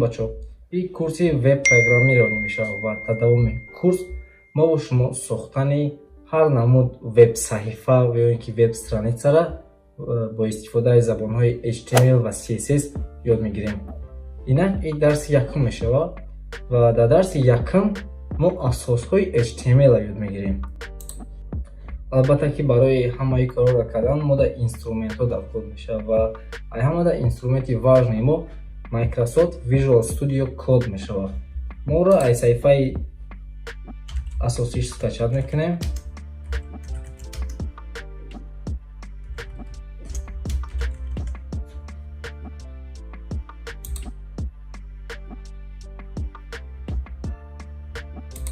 Бачо, ин курси веб программирование мешавад ва дар давоми курс мо бо шумо сохтани ҳар намуд веб-саҳифа ё ин ки веб-страницара бо истифодаи забонҳои HTML ва CSS ёд мегирем. Инак, ин дарси якум мешавад ва дар дарси якум мо асосҳои HTML-ро ёд мегирем. Албатта ки барои ҳамаи корҳоро кардан мо дар инструментҳо даркор мешавад ва ҳамада инструменти важный мо Microsoft Visual Studio Code мешавад. Мо ӯро аз саҳифаи асосиш скачать мекунем.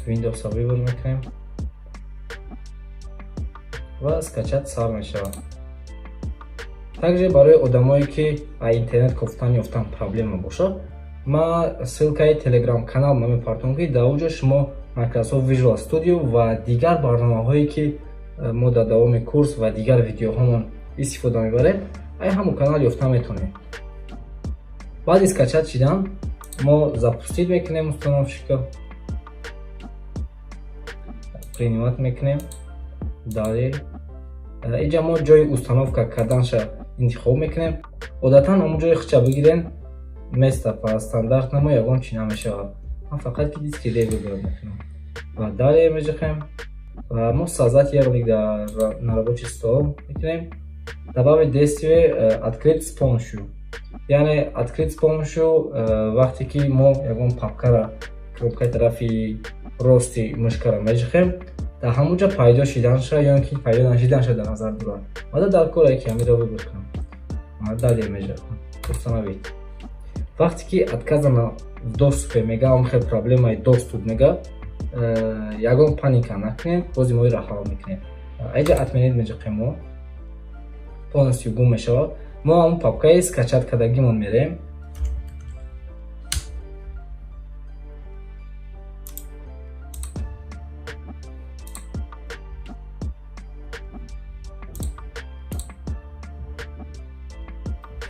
Windows-ро выбор мекунем ва скачать сар мешавад. Также барои одамое, ки аз интернет кофтан ёфтан проблема бошад, ман ссылкаи телеграм канал мепартом, ки дар оҷо шумо Microsoft Visual Studio ва дигар барномаҳое, ки мо дар давоми курс ва дигар видеоҳомон истифода мебарем, ай ҳамон канал ёфта метавонед. Баъди скачать шидан мо запустить мекунем установщика, принимать мекунем. Далее, инҷа мо ҷои установка карданша интихоб мекунем. Одатан ҳамон ҷои хича бигирен, место по стандартному ягон чи намешавад. Ман фақат ки диски D выбрать мекунам ва далее меҷиқем ва мо создать ярлык на рабочий стол мекунем. Добавить действие открыть с помощью, яъне открыть с помощью, вақте ки мо ягон папкара кнопкаи тарафи рости мышкара меҷиқем, дар ҳамон ҷо пайдо шиданша ё ин ки пайдо нашиданша дар назар дорад. Мада дар коре ки ҳаминро выбор кунам, далее меҷиқам, установить. Вақте ки отказано в доступе мега, он хел проблемаи доступ мега, ягон паника накунед, бози мо иро ҳал мекунем. Айҷа отменить меҷиқем, мо полностью гум мешавад. Мо ҳамон папкаи скачать кардагимон мерем.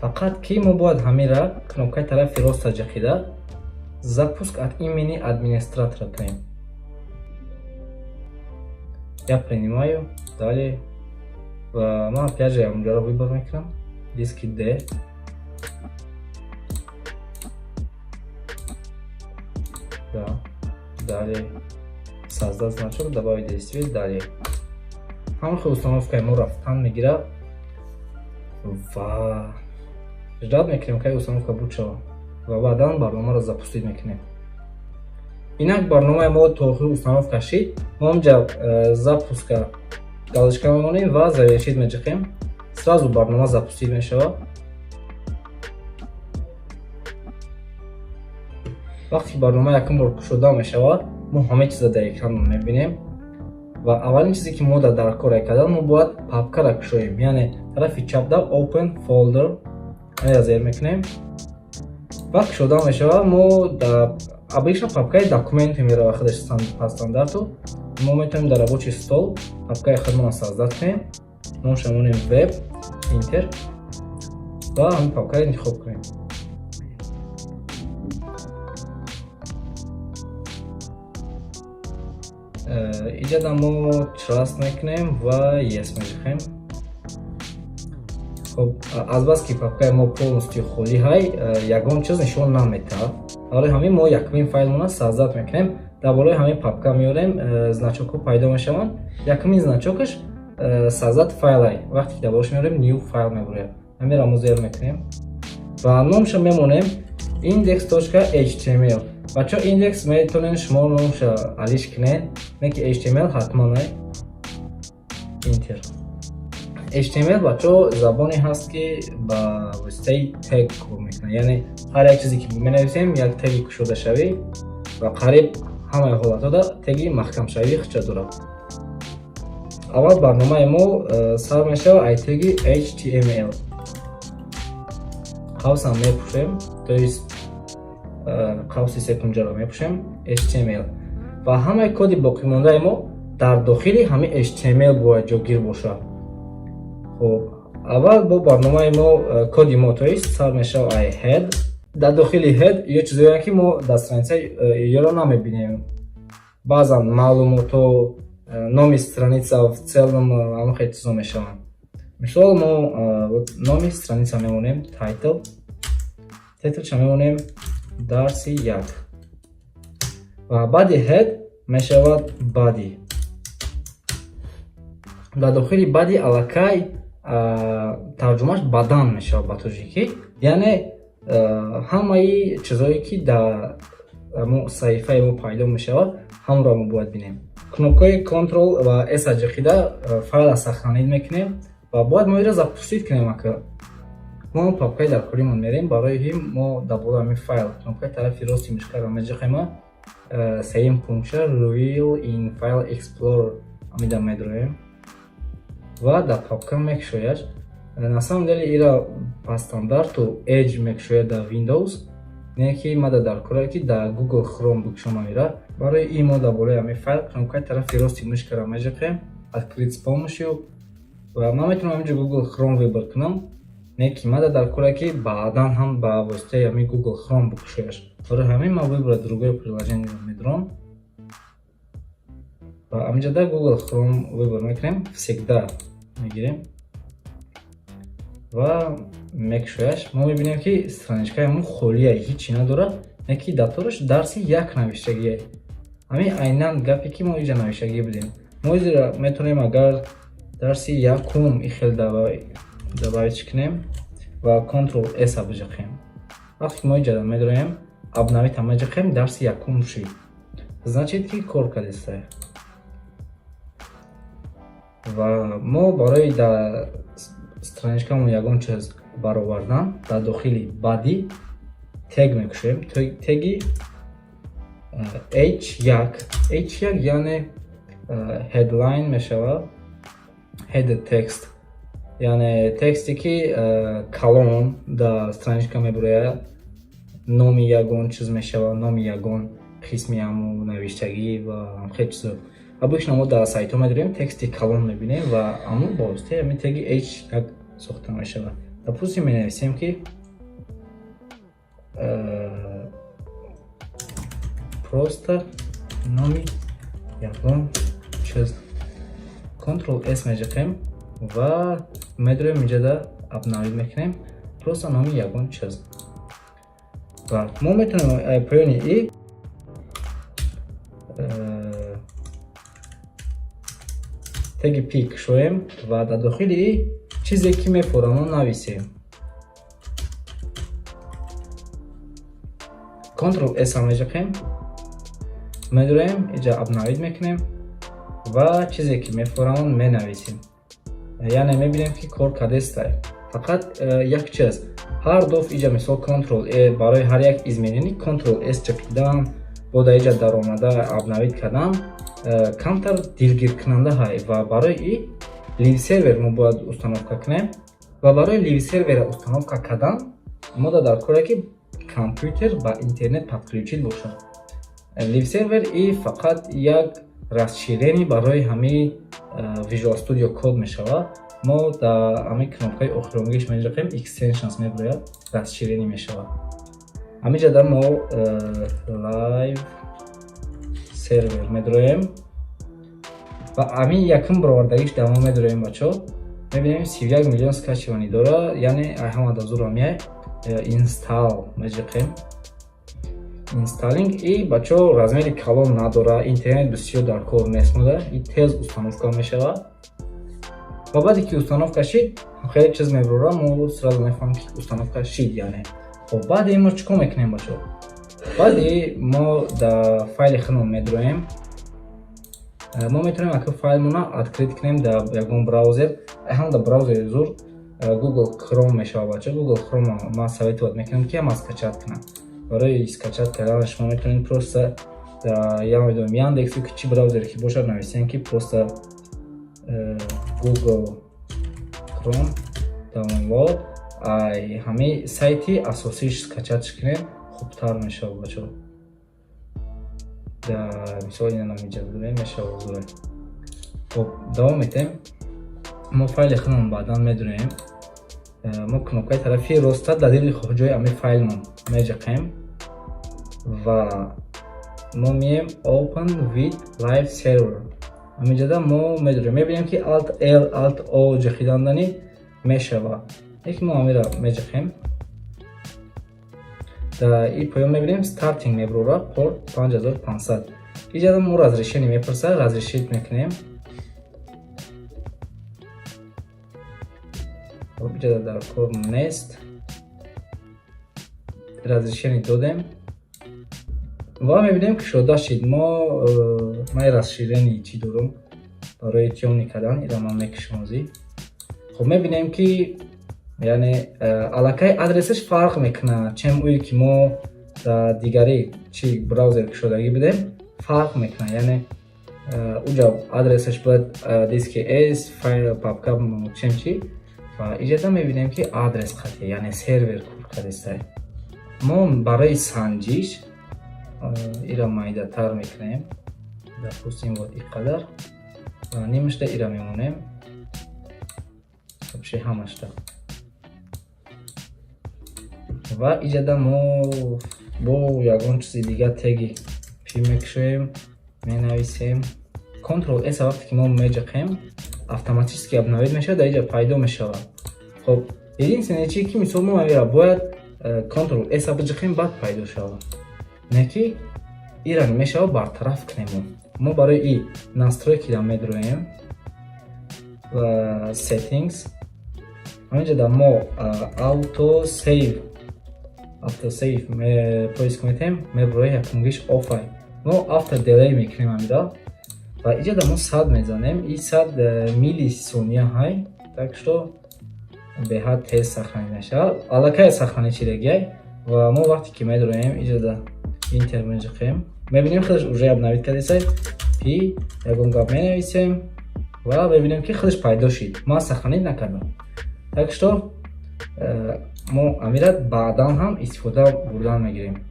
Фақат ки мо бояд ҳамира кнопкаи тарафи роста ҷақида запуск от имени администратора кунем. Я принимаю, далее, ва ман опять же ҳамонҷоро выбор мекунам, диски D. Да, далее, создать значок, добавить действие, далее. Ҳамон хел установкаи мо рафтан мегирад ва ждать мекунем, кай установка буд шавад, ва баъдан барномаро запустить мекунем. Инак, барномаи мо то охир установка шид. Мо ҳамҷа запуска галочка мемонем ва завершить меҷиқем. Сразу барнома запустить мешавад. Вақте ки барнома якум бор кушода мешавад, мо ҳама чиза дар экран мебинем ва аввалин чизе, ки мо дар кор кардан, мо бояд папкара кушоем, яъне тарафи чапда open folder ҳамира зер мекунем ва кушода мешавад. Мо дар обычно папкаи документы мерава худаш по стандарту. Мо метавонем дар рабочий стол папкаи худмона создать кунем, номша монем веб, enter, ва ҳамин папкаро интихоб кунем. Иҷада мо trust мекунем ва yes меҷиқем. Хоб, азбаски папкаи мо полностью холӣ ҳай, ягон чиз нишон наметаҳад. Барои ҳамин мо якумин файлмона создать мекунем, дар болои ҳамин папка меорем, значокҳо пайдо мешаванд. Якумин значокаш создать файлай. Вақте ки дар болош меорем, new file мебурем. Ҳаминро мо зер мекунем ва номша мемонем index.html. Бачо, индекс метавонед шумо номша алиш кунед, не ки HTML ҳатман ай. Enter. HTML, бачо, забоне ҳаст, ки ба воситаи тег кор мекунад, яъне ҳар як чизе, ки менависем, як теги кушодашавӣ ва қариб ҳамаи ҳолатҳода теги маҳкамшавӣ хича дорад. Аввал барномаи мо сар мешавад ай теги HTML. Қавсам мепӯшем, то есть қавси секунҷаро мепӯшем, HTML, ва ҳамаи коди боқимондаи мо дар дохили ҳамин HTML бояд ҷойгир бошад. Хоб, аввал бо барномаи мо, коди мо, то есть, сар мешавад ай head. Дар дохили head ё чизое, ки мо дар страница ёро намебинем, баъзан маълумотҳо, номи страница, в целом ҳама хел чизо мешаванд. Мисол, мо номи страница мемонем title. Title ша мемонем дарси як ва баъди head мешавад body. Дар дохили body аллакай тарҷумаш бадан мешавад ба тоҷикӣ, яъне ҳамаи чизое, ки дар саҳифаи мо пайдо мешавад, ҳамонро мо бояд бинем. Кнопкаи Ctrl ва S ҷиқида файла сохранить мекунем ва бояд мо иро запустить кунем. Ака мо папкаи дар коримон мерем. Барои ҳим мо дар болои ҳамин файл кнопкаи тарафи рости мишкаро меҷиқем, сеюм пунктша, Reveal in File Explorer, ҳамида медроем ва дар папка мекушояш. На самом деле ира по стандарту Edge мекушояд дар Windows, не ки мада дар кора, ки дар Google Chrome бикушонам ира. Барои ин мо дар болои ҳамин файл кнопкаи тарафи рости мышкаро меҷиқем, Открыть с помощью, ва ман метавонам инҷо Google Chrome выбор кунам, не ки мада дар кора, ки баъдан ҳам ба воситаи ҳамин Google Chrome бикушояш. Барои ҳамин ман «Выбрать другое приложение» медорам ва ҳаминҷа дар Google Chrome выбор мекунем, всегда мегирем ва мекушояш. Мо мебинем, ки страничкаи мо холия, ҳичи надорад, не ки дар тораш дарси як навиштагие, ҳамин айнан гапе, ки мо инҷа навиштагӣ будем. Мо изра метавонем, агар дарси якум и хел добавить кунем ва Ctrl S биҷиқем. Вақте ки мо инҷа медроем, обновить меҷиқем, дарси якум шид, значит, ки кор кардеста. Ва мо барои дар страничкамон ягон чиз баровардан дар дохили body тег мекушем, теги h1. H1 яъне headline мешавад, head text, яъне тексте, ки калон дар страничка мебурояд, номи ягон чиз мешавад, номи ягон қисми ҳамун навиштагӣ ва хел чизо. Обычно мо дар сайтҳо медорем, тексти калон мебинем ва ҳамун ба воситаи ҳамин теги h1 сохта мешавад. Допустим, менависем, ки просто номи ягон чиз. Ctrl S меҷиқем ва медорем инҷода, обновить мекунем, просто номи ягон чиз. Ва мо метавонем поёни и теги p кушоем ва дар дохили и чизе, ки мефорамон, нависем. Ctrl S меҷиқем, медорем иҷа, обновить мекунем ва чизе, ки мефорамон, менависем. Яъне мебинем, ки кор кардестай. Фақат як чиз: ҳар дафъ иҷа, мисол, Ctrl E, барои ҳар як изменение Ctrl S ҷиқидан, бо дар иҷа даромада обновить кардан камтар дилгиркунанда ҳай. Ва барои и Live Server мо бояд установка кунем. Ва барои Live Server установка кардан мо дар коре, ки компютер ба интернет подключить бошад. Live Server и фақат як расширение барои ҳамаи Visual Studio Code мешавад. Мо дар ҳамаи кнопкаи охиронгиш меҷиқем, Extensions мебирояд, расширение мешавад. Ҳамиҷа дар мо Live Server медроем ва ҳамин якум баровардагиш дар мо медроем. Бачо, мебинем, 31 миллион скачивание дора, яъне ҳама да зур ҳамияй. Install меҷиқем, installing. И, бачо, размери калон надора, интернет бисёр дар кор нест мода, и тез установка мешавад. Ва баъде ки установка шид, хеле чиз мебурора, мо сразу мефаҳмем, ки установка шид. Яъне, хоб, баъди мо чӣ кор мекунем, бачо? Баъди мо дар файли худмон медроем. Мо метавонем ака файлмона открыть кунем дар ягон браузер. Ҳам дар браузери зур Google Chrome мешавад, бача. Google Chrome ман советовать мекунам, ки ҳама скачать кунам. Барои скачать кардан шумо метавонед просто, я медонам, Яндекс ки чӣ браузере ки бошад, нависем, ки просто Google Chrome download, ай ҳамаи сайти асосиш скачать кунем, хубтар мешавад, бачаҳо. Мисол, ина намиҷа мешавад зуре. Хоб, давом метем. Мо файли худмон баъдан медонем. Мо кнопкаи тарафи роста дар дили ҷои ами файлмон меҷақем ва мо меем Open with Live Server. Ҳаминҷода мо медорем, мебинем, ки Alt L, Alt O ҷахидандани мешавад, лекин мо ҳамира меҷақем. Дар и поён мебинем, starting мебурора, порт 5500. Иҷода мо разрешение мепурсад, разрешить мекунем. Иҷода дар кор нест, разрешение додем ва мебинем, ки шуда шид. Мо ман расширение чӣ дорам барои тёмный кардан, ира ман мекушам озӣ. Хоб, мебинем, ки яъне аллакай адресаш фарқ мекунад, чем ӯе ки мо дар дигари чи браузер кушодагӣ будем, фарқ мекунад. Яъне уҷа адресаш бояд диски S, файл, папка, чем чи, ва иҷода мебинем, ки адрес қатъи, яъне сервер кор кардистай. Мо барои санҷиш ира майдатар мекунем, допустим, вот и қадар, ва нимашда ира мемонем, вообще ҳамашда. Ва иҷода мо бо ягон чизи дига теги p мекушоем, менависем Ctrl S. Вақте ки мо меҷақем, автоматически обновить мешавад, дар иҷа пайдо мешавад. Хоб, единственное чи ки, мисол, мо ира бояд Ctrl S биҷақем, баъд пайдо шавад. Не ки ира мешавад бартараф кунем. Мо барои и настройки да медроем ва Settings. Ҳаминҷода мо auto save поиск метем, меброи, якумгиш off ай. Мо auto delay мекунем ҳамида ва иҷода мо 100 мезанем. И 100 миллисония ҳай, так что беҳад тез сохранить мешавад. Аллакай сохранить шидагиай. Ва мо вақте ки медроем, иҷода Enter меҷиқем, мебинем, худаш уже обновить кардисай. P, ягон гап менависем ва мебинем, ки худаш пайдо шид. Ман сохранить накардам, так что мо амира баъдан ҳам истифода бурдан мегирем.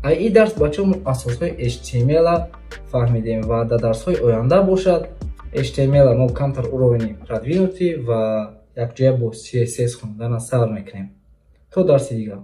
Ай и дарс, бачаҳо, мо асосҳои HTML фаҳмидем ва дар дарсҳои оянда бошад, HTML мо камтар уровени продвинутый ва якҷоя бо CSS хондана сар мекунем. То дарси дигар.